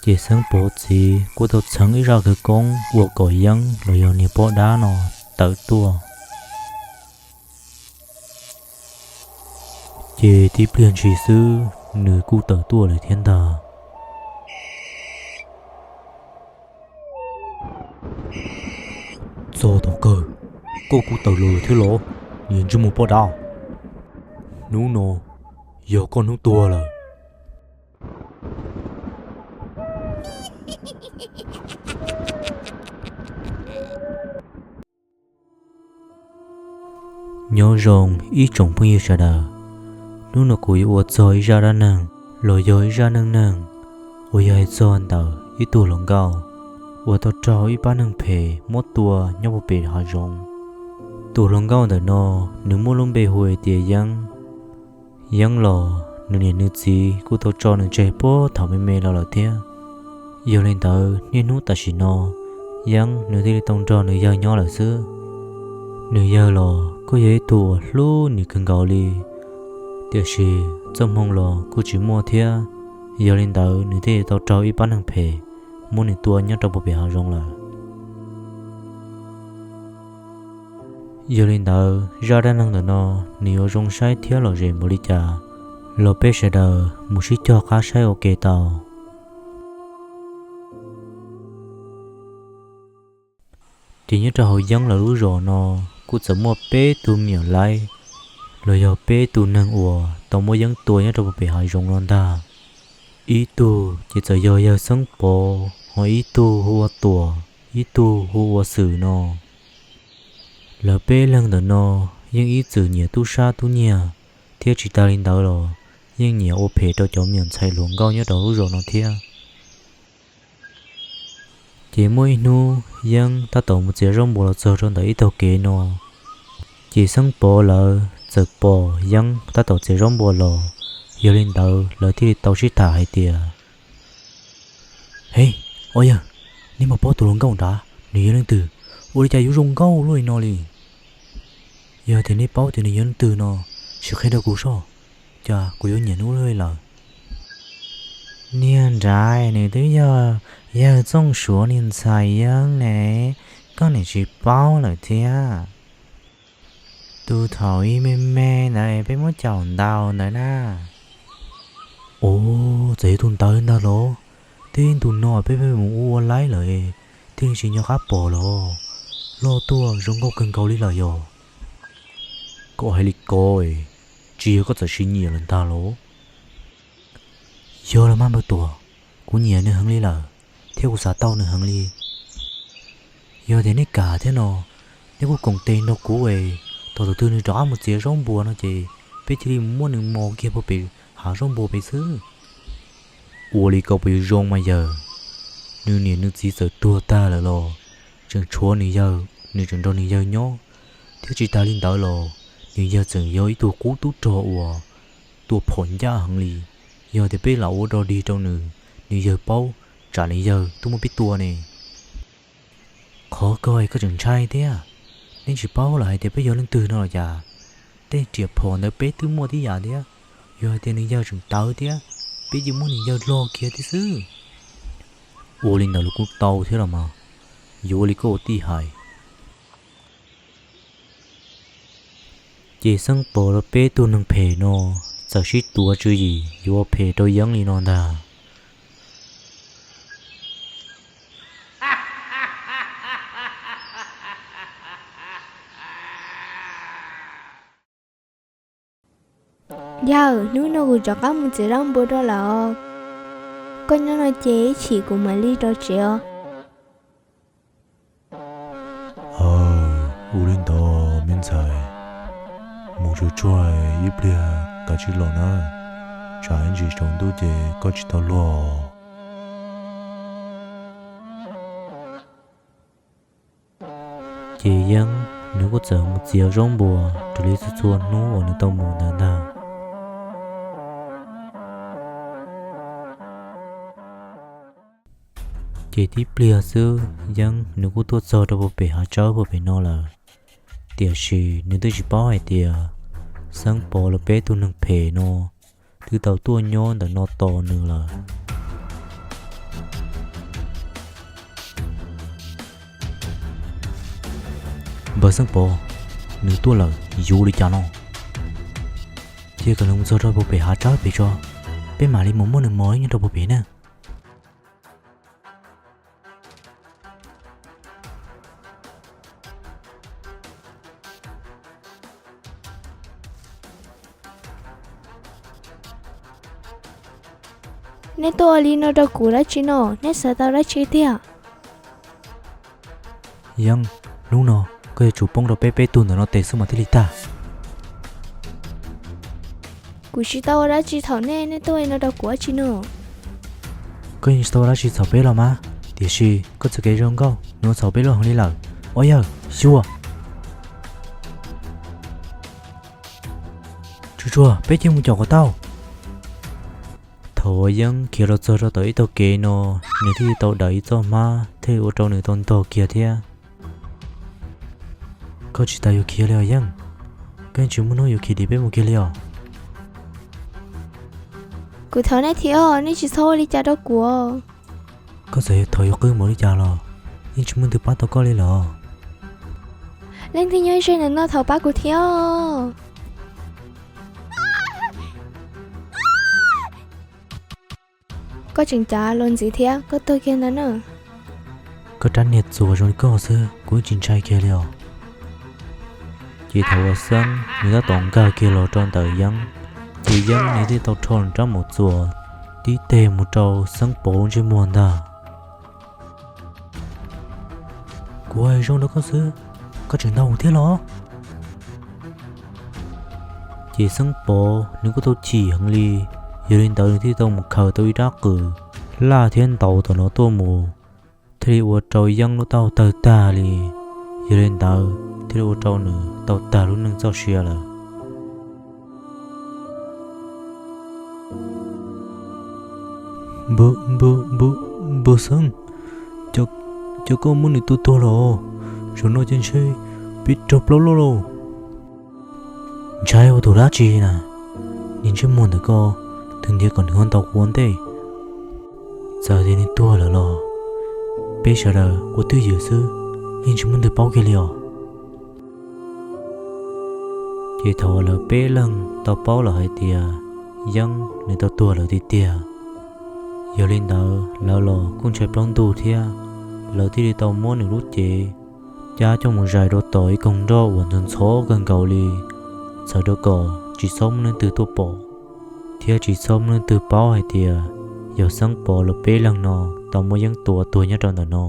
Ces Xeeb Pov txiv kuj tau txheev ib zaj khawv koob uas kom Yeeb los yog niag poj dab no tawm tuaj. Ces tib pliag ntshis xwb nws kuj tawm tuaj lawm thiab ntag. Txog thaum kawg, koj kuj tawm los thiab los, niag ntsej muag poj dab. Hnub no yog koj hnub tuag lawm. Nyob zoo ib tsoom phooj ywg sawv daws, hnub no kuv yuav ua txog ib zaj dab neeg los yog ib zaj neej neeg uas yog hais txog ntawm ib tug hluas nkauj uas tau raug ib pab neeg phem muab tua nyob puag pem hav zoov. Tus hluas nkauj ntawm no nws muaj lub npe hu hais tias Yeeb. Yeeb los nws niam nws txiv kuj tau tso nws tseg puag thaum me me los lawm thiab. Yog li ntawd niaj hnub tam sim no Yeeb nws thiaj li tau nrog nws yawg nyob lawm xwb. Nws yawg los kuj yog ib tug uas hlub nws kawg nkaus li, tiam sis txoj hmoo los kuj tsis muaj thiab. Yog li ntawd nws thiaj li tau raug ib pab neeg phem muab nws tua nyob rau puag pem hav zoov lawm. Yog li ntawd zaj dab neeg ntawm no nws yuav zoo saib thiab lom zem npaum li cas los peb sawv daws mus sib cog qab saib ua ke tau. Ces nyob rau hauv Yeeb lawv lub zos no kuj txawm muaj peb tug me nyuam laib los yog peb tug neeg uas tau muab Yeeb tua nyob rau puag pem hav zoov no ntag. Ib tug ces txawm yog yawg Xeeb Pov, ho ib tug hu ua Tuam, ib tug hu ua Xwm no. Lawv peb leeg ntawm no yeej ib txwm nyiam tub sab tub nyiag, thiab tsis tas li ntawd los yeej nyiam ua phem rau cov me nyuam ntxhais hluas nkauj nyob rau lub zos no thiab. Ces muaj ib hnub Yeeb tab tom mus txiav zaub npua los txog rau ntawm ib tog kev no, ces Xeeb Pov lawv txawm pom Yeeb tab tom txiav zaub npua los. Yog li ntawd lawv thiaj li tau sib tham hais tias, He, ob yawg, neb puas paub tus hluas nkauj nrad nws yog leej twg? Ua li cas yuav zoo nkauj luaj li no li? Yog tias neb paub tias nws yog leej twg no, sim qhia rau kuv soj, cas kuv yuav nyiam nws ua luaj li lawm. Niag nrad nws twb yog yawg Txooj Suav niag ntxhais Yeeb ne, koj niam tsis paub lawm thiab. Tus thaum ub me me ntawd peb muab caum ntaus ntawd na. Ov, txawm yog tus ntawd ntag los? Twb ntu no peb pheej mus ua ua laib lawm, thiaj li tsis nco qab pom los. Loj tuaj zoo nkauj kawg nkaus li lawm yog? Koj hais li ko, tsis yog koj txawm sis nyiam lawm ntag los? Yog los mas npawg Tuam, kuv nyiam nws heev li lawm, thiab kuv xav tau nws heev li. Yog tias neb kam thiab no, neb kuj koom tes nrog kuv es, thaum tus twg nws rov qab mus txiav zaub npua no ces peb cia li muab nws mos kiag puag pem hav zaub npua pem xwb. Ua li ko puas yuav zoo mas yawg? Nws niam nws txiv txawm tuag tag lawm los tseem tshuav nws yawg, nws tseem nrog nws yawg nyob, thiab tsis tas li ntawd los nws yawg tseem yog ib tug qub tub rog uas tua phom ncaj heev li. Yog tias peb lam ua dog dig rau nws, nws yawg paub, tsam nws yawg tuaj muab peb tua ne. Qhov ko koj tseem ntshai thiab? Neb tsis paub lawm hais tias peb yog leej twg no los cas? Tej riam phom ntawd peb twb muaj tib yam thiab. Yog hais tias nws yawg tseem tawv thiab, peb cia muab nws yawg log kiag thiab xwb. Ua li ntawd los kuj tau thiab los mas, yuav ua li koj ua tij hais. Ces Xeeb Pov lawv peb tug neeg phem no txawm sib tuav tswv yim yuav ua phem rau Yeeb li no ntag. Yawg, hnub no kuv rov qab mus txiav zaub npua rau lawm os. Koj nyob no ces ib chim kuv mam li rau tsev os. Aw, ua li ntawd me ntxhais, mus tsuag tsuag ib pliag kav tsij los nawb, tsam ib ntsis tsaus ntuj ces koj tsis tau luag. Ces Yeeb nws kuj txawm mus txiav zaub npua raws li txhua txhua hnub uas nws tau mus ntawd ntag. Ces tib pliag xwb Yeeb nws kuj tuaj txog rau puag pem hav tsawb puag pem no lawm. Tiam sis nws twb tsis paub hais tias Xeeb Pov lawv peb tug neeg phem no twb tau tuaj nyob ntawm no tos nws lawm. Npawg Xeeb Pov, nws tuaj lawm yuav ua li cas no? Cia kom nws mus txog rau puag pem hav tsawb pem tso, peb mam li mus muab nws mos nyob rau puag pem na. Neb tuaj ua li no rau kuv dab tsi no? Neb xav tau dab tsi tiag? Yeeb, hnub no koj yuav tsum poob rau peb peb tug ntawm no tes xwb mas thiaj li tag. Kuv tsis tau ua dab tsi txhaum nej, nej tuaj ua li no rau kuv dab tsi no? Koj yeej tsis tau ua dab tsi txhaum peb los mas, tiam sis koj txoj kev zoo nkauj nws ua txhaum peb lub heev li lawm. Ob yawg, xyuas! Tsuag tsuag, peb cia mus caum kom tau. Thaum uas Yeeb khiav los txog rau tom ib tog kev no, nws thiaj li tau dawm ib txoj hmab thiaj li ua rau nws tau ntog kiag thiab. Koj tsis tas yuav khiav li os Yeeb? Koj yeej tsis muaj hnub yuav khiav dim peb mus kiag li os? Kuv thov nej thiab, nej tsis txhob ua li cas rau kuv. Koj txawm yuav thov yuav qw npaum li cas los yeej tsis muaj leej twg pab tau koj li lawm. Leej twg nyob ze ntawm no thov pab kuv thiab. Koj tseem cav luag ntxiv thiab, koj tuag kiag ntawd na. Koj rab niag txuas zoo li koj xwb kuv yeej tsis ntshai kiag li os. Ces thaum uas Xeeb nws tab tom nkag kiag los rau ntawm Yeeb, ces Yeeb nws thiaj tau rho nws rab maum txuas tib teg mus rau Xeeb Pov lub ntsej muag ntag. Kuv hais zoo rau koj xwb, koj tseem ntaus thiab los? Ces Xeeb Pov nws kuj tau chim heev li, yog li ntawd nws thiaj tau mus khaws tau ib rab qws laj thiab ntaus tom no tuaj mus, thiaj li ua rau Yeeb lub taub hau tawg tag li. Yog li ntawd thiaj li ua rau nws tau tag lub neej txoj sia lawm. Npawg, npawg, npawg, npawg Xeeb, cas koj muab nws tua tuag los? Zaum no ces ntshe peb raug plaub loj lauj. Ntshai ua tus dab tsi na, niag ntsej muag ntawm koj, tus ntiav kom nws ho ntaus kuv ua ntej. Txawm tias nws tuag lawm los peb sawv daws ua twj ywm xwb, yeej tsis muaj leej twg paub kiag li os. Ces thaum uas lawv peb leeg tau paub lawm hais tias Yeeb nws tau tuag lawm tiag tiag, yog li ntawd lawv los kuj ntshai plaub ntug thiab, lawv thiaj li tau muab nws lub cev cab coj mus zais rau tom ib koog nroj uas ntxhov ntxhov kawg nkaus li, txhawm rau kom tsis txhob muaj leej twg tuaj pom, thiab tsis txhob muaj leej twg paub hais tias yog Xeeb Pov lawv peb leeg no tau muab Yeeb tua tuag nyob rau ntawm no.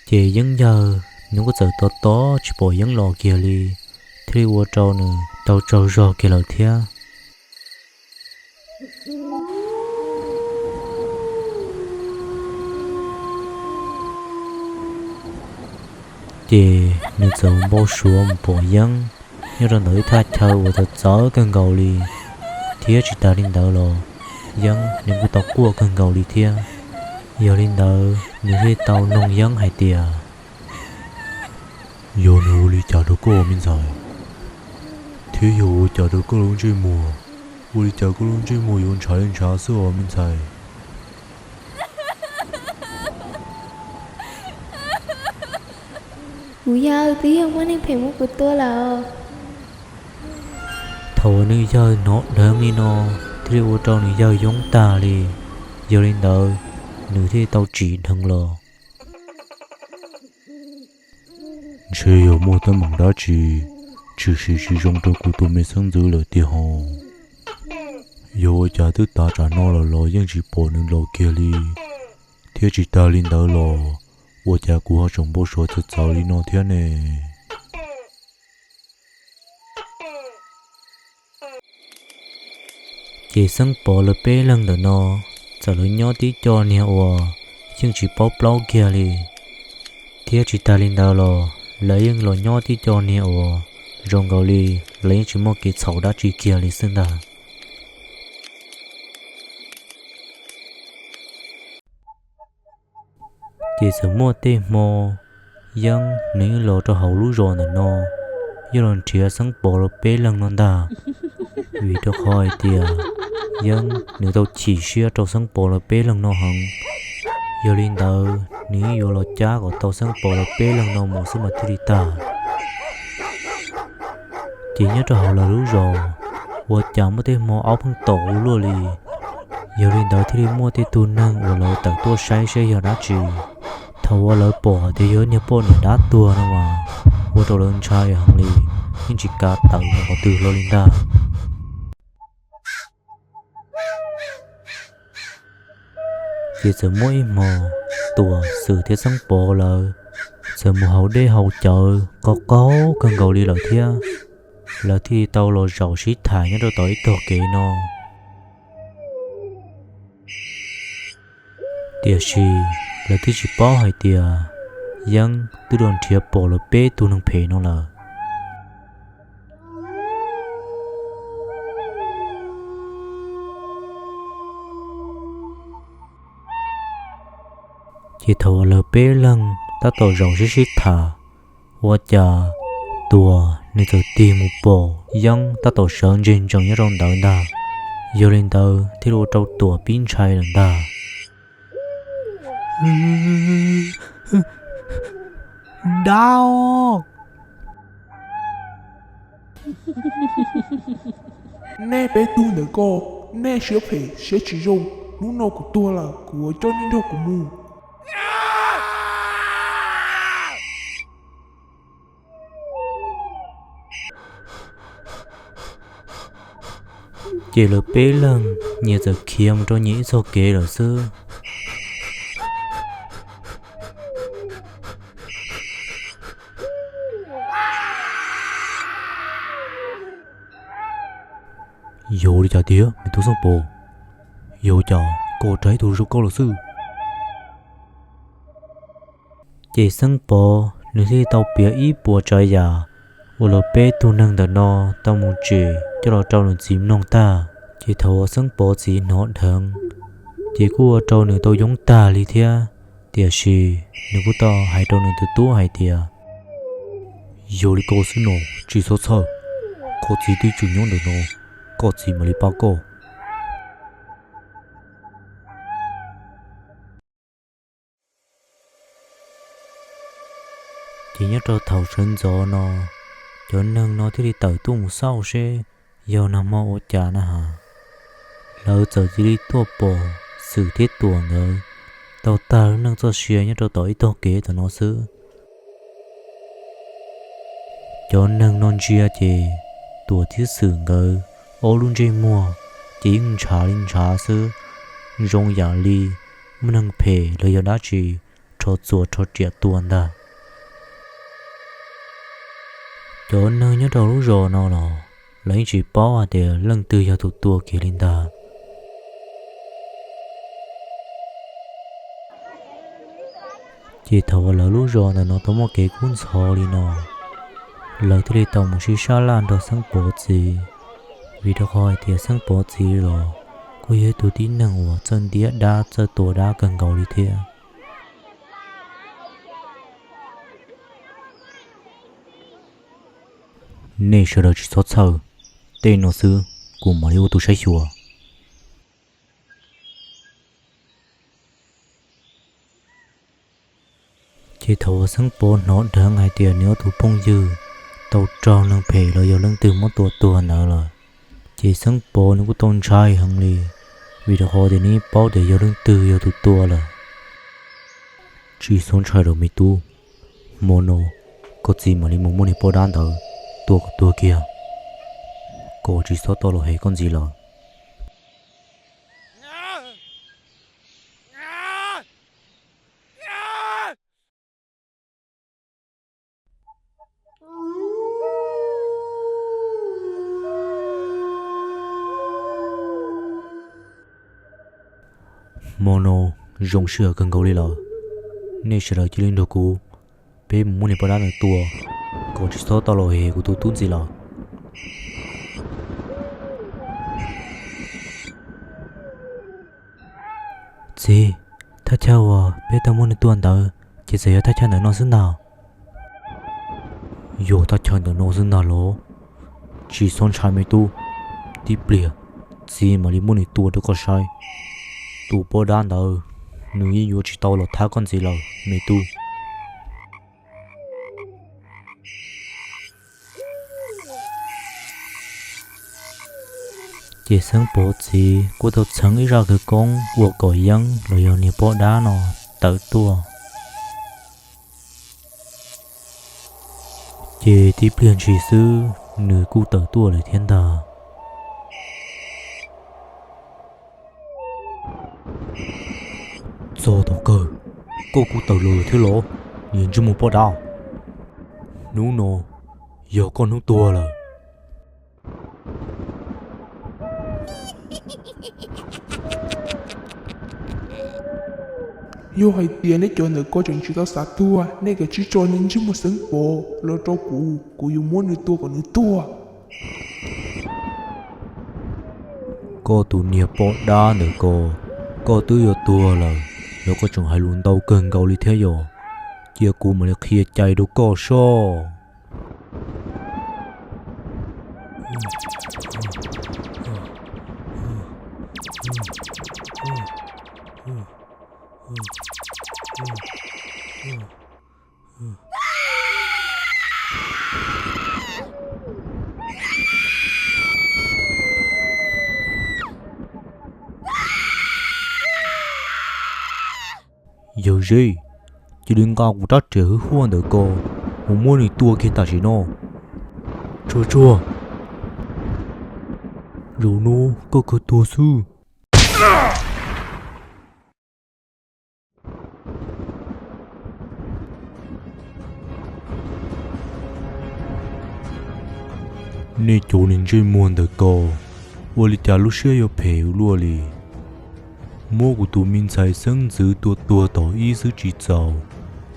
Ces Yeeb yawg nws kuj txawm tos tos tsis pom Yeeb los kiag li, thiaj li ua rau nws tau tsaug zog kiag lawm thiab. Ces nws txawm npau suav mus pom Yeeb nyob rau ntawm ib thaj chaw uas txawv txawv kawg nkaus li, thiab tsis tas li ntawd los Yeeb nws kuj tau quaj kawg nkaus li thiab. Yog li ntawd nws thiaj tau noog Yeeb hais tias, yog nws ua li cas rau koj me ntxhais, thiab yog ua cas rau koj lub ntsej muag, ua li cas koj lub ntsej muag yuav ntshav li ntshav xwb os me ntxhais? Kuv yawg, twb yog muaj neeg phem muab kuv tua lawm. Thaum uas nws yawg hnov dheev li no, thiaj li ua rau nws yawg yoob tag li. Yog li ntawd, nws thiaj li tau tsim dheev los. Ntshe yog muaj teeb meem dab tsi tshwm sim tsis zoo rau kuv tus me xeeb ntxwv lawm tiag ho. Yog ua cas twb tav tsam no lawm los yeej tsis pom nws los kiag li, thiab tsis tas li ntawd los ua cas kuv ho tseem npau suav txawv txawv li no thiab ne? Ces Xeeb Pov lawv peb leeg ntawm no txawm los nyob tib co niag uas yeej tsis paub plaub kiag li, thiab tsis tas li ntawd los lawv yeej los nyob tib co niag uas zoo nkaus li lawv yeej tsis muaj kev txhaum dab tsi kiag li xwb ntag. Ces txawm muaj tej hmo, Yeeb nws yeej los rau hauv lub zos ntawm no, yeej los nrhiav Xeeb Pov lawv peb leeg no ntag, vim rau qhov hais tias Yeeb nws tau chim siab rau Xeeb Pov lawv peb leeg no heev. Yog li ntawd nws yeej yuav los cab kom tau Xeeb Pov lawv peb leeg no mus xwb mas thiaj li tag. Ces nyob rau hauv lawv lub zos, ua cas muaj tej hmo aub pheej tom ua luaj li. Yog li ntawd thiaj li muaj tej tug neeg uas lawv tawm tuaj saib seb yog dab tsi. Thaum uas lawv pom hais tias yog niag poj niam dab tuag no mas ua rau lawv ntshai heev li, yeej tsis kam tawm mus qhov twg hlo li ntag. Ces txawm muaj ib hmo, Tuam, Xwm thiab Xeeb Pov lawv txawm mus haus dej haus cawv qaug qaug kawg nkaus li lawm thiab. Lawv thiaj li tau los zaum sib tham nyob rau tom ib tog kev no. Tiam sis lawv twb tsis paub hais tias Yeeb twb los nrhiav pom lawv peb tug neeg phem no lawm. Ces thaum uas lawv peb leeg tab tom zaum sib sib tham, ua cas Tuam nws txawm tig mus pom Yeeb tab tom sawv ntseg ntsees nyob rau ntawd ntag. Yog li ntawd thiaj li ua rau Tuam pib ntshai lawm ntag. Dab! Nej peb tug ntawm ko, nej siab phem siab tsis zoo, hnub no kuv tuag lawm kuv yuav coj nej nrog kuv mus. Ces lawv peb leeg nyias txawm khiav mus rau nyias ib txoj kev lawm xwb. Yog li cas tiag me tub Xeeb Pov? Yog cas koj ua raug ib tug zoo koj lawm xwb? Ces Xeeb Pov nws thiaj tau piav ib puas tsav yam uas lawv peb tug neeg ntawm no tau mus tsem coj los rau nws txiv mloog tag. Ces thaum uas Xeeb Pov txiv hnov dheev, ces kuj ua rau nws tau yoob tag li thiab. Tiam sis nws kuj tau hais rau nws tus tub hais tias, yog li koj xwb no, tsis txhob txhawj, koj txiv twb tseem nyob ntawm no, koj txiv mam li pab koj. Ces nyob rau thaum sawv ntxov no, cov neeg no thiaj li tawm tuaj mus xauj seb yog nag hmo ua cas na has. Lawv txawm cia li tuaj pom Xwm thiab Tuam nkawd tau tag lub neej txoj sia nyob rau tom ib tog kev tom no xwb. Cov neeg no ntsia ces Tuam thiab Xwm nkawd ob lub ntsej muag ces yeej ntshav li ntshav xwb, zoo yam li muaj neeg phem los yog dab tsi rho txuas rho riam tua ntag. Cov neeg nyob rau lub zos no los lawv yeej tsis paub hais tias leej twg yog tus tua kiag li ntag. Ces thaum uas lawv lub zos ntawm no tau muaj kev kub ntxhov li no, lawv thiaj li tau mus sib sab laj nrog Xeeb Pov txiv, vim rau qhov hais tias Xeeb Pov txiv los kuj yog ib tug tib neeg uas txawj ntiab dab txawj tua dab kawg nkaus li thiab. Nej sawv daws tsis txhob txhawj, tej no xwb kuv mam li ua tus saib xyuas. Ces thaum uas Xeeb Pov hnov dheev hais tias nws ob tug phooj ywg tau raug neeg phem los yog leej twg muab tua tuag ntawd lawm, ces Xeeb Pov nws kuj tau ntshai heev li, vim rau qhov tias nws paub tias yog leej twg yog tus tua lawm. Tsis txhob ntshai rau me tub, hmo no koj txiv mam li mus muab niag poj dab ntawd tua kom tuag kiag, kom tsis txhob tau los hem koj ntxiv lawm. Hmo no zoo sij hawm kawg nkaus li lawm, nej sawv daws cia li nrog kuv, peb mus muab niag poj dab ntawd tua, kom tsis txhob tau los hem kuv tus tub ntxiv lawm. Txiv, thaj chaw uas peb tau muab nws tua ntawd ces txawm yog thaj chaw ntawm no xwb ntag. Yog thaj chaw ntawm no xwb ntag los? Tsis txhob ntshai me tub, tib pliag txiv mam li muab nws tua rau koj saib. Tus poj dab ntawd, nws yeej yuav tsis tau los thab koj ntxiv lawm me tub. Ces Xeeb Pov txiv kuj tau txheev ib zaj khawv koob ua kom Yeeb los yog niag poj dab no tawm tuaj. Ces tib pliag ntshis xwb nws kuj tawm tuaj lawm thiab ntag. Txog thaum kawg, koj kuj tawm los lawm thiab los, niag ntsej muag poj dab. Hnub no yog koj hnub tuag lawm. Yog hais tias nej cov ntawm ko tseem tsis tau xav tuag, nej kav tsij tso niag ntsej muag Xeeb Pov los rau kuv, kuv yuav muab nws tua kom nws tuag. Koj tus niag poj dab ntawm ko, koj twb yuav tuag lawm los koj tseem hais lus ntau kawg nkaus li thiab yom. Cia kuv mam li qhia cai rau koj soj. Yawg Zeb, cia li nqa kuv rab riam hwj huaj ntawm ko mus muab nws tua kiag tam sim no. Tsuag tsuag, zaum no koj kawg tuag xwb. Nej cov niag ntsej muag ntawm ko, ua li cas lub siab yuav phem ua luaj li. Muab kuv tus me ntxhais xeeb ntxwv tua tuag tom ib xwb tsis txaus,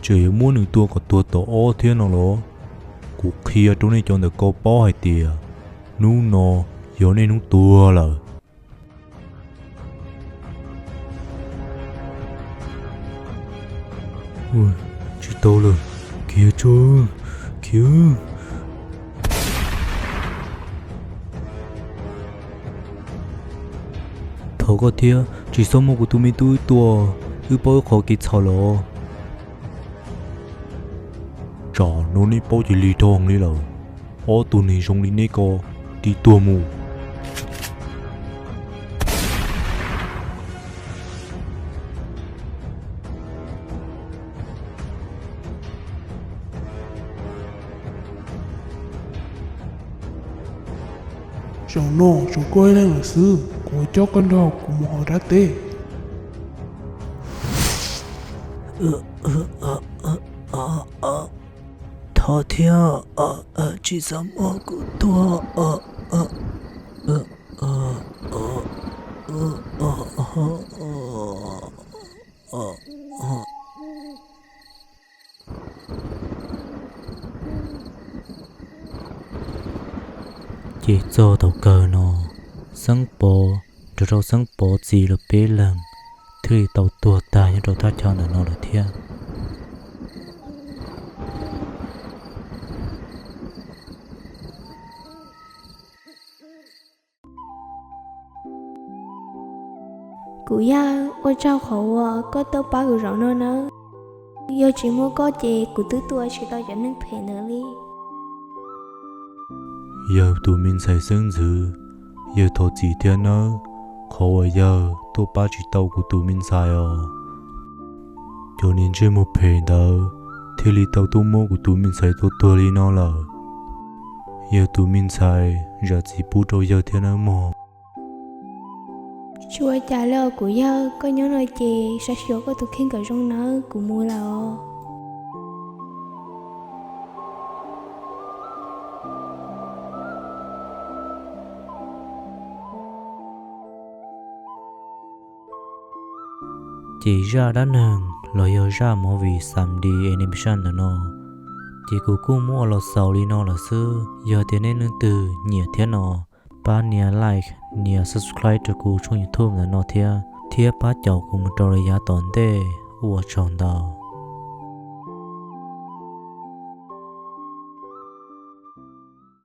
tseem yuav muab nws tua kom tuag tom ob thiab no los? Kuv qhia rau nej cov ntawm ko paub hais tias hnub no yog nej hnub tuag lawm. Tsis tau lawm, khiav tso, khiav. Thov koj thiab, tsis txhob muab kuv tus me tub wb tua, wb paub wb qhov kev txhaum los. Tsam no nej paub cia li dhau heev li lawm. Ob tug neeg zoo li nej ko, tiv tuag mus. Zaum no tshuav koj ib leeg lawm xwb, kuv coj koj nrog kuv mus hauv dab teb. Thov thiab, tsis txhob muab kuv tua. Ces txog thaum kawg no, Xeeb Pov nrog rau Xeeb Pov txiv lawv peb leeg thiaj li tau tuag tag nyob rau thaj chaw ntawm no lawm thiab. Kuv yawg, ua tsaug qhov uas koj tuaj pab kuv zaum no nawb. Yog tsis muaj koj ces kuv twb tua tsis tau cov neeg phem ntawd li. Yawg tus me ntxhais xeeb ntxwv, yawg thov txim thiab nawb, qhov uas yawg tuaj pab tsis tau kuv tus me ntxhais os. Cov niag ntsej muag phem ntawd thiaj li tau tuaj muab kuv tus me ntxhais tua tuag li no lawm. Yawg tus me ntxhais zam txim pub rau yawg thiab nawb mog. Tsis ua cas li os kuv yawg, koj nyob no ces saib xyuas koj tus kheej kom zoo nawb, kuv mus lawm os. Ces zaj dab neeg los yog zaj movie xam D animation ntawm no, ces kuv kuj muab ua los xaus li no lawm xwb. Yog tias nej leej twg nyiam thiab no, pab nias like, nias subscribe rau kuv tshooj YouTube ntawm no thiab, thiab pab caum kuv mus rau lawm yav tom ntej. Ua tsaug ntau.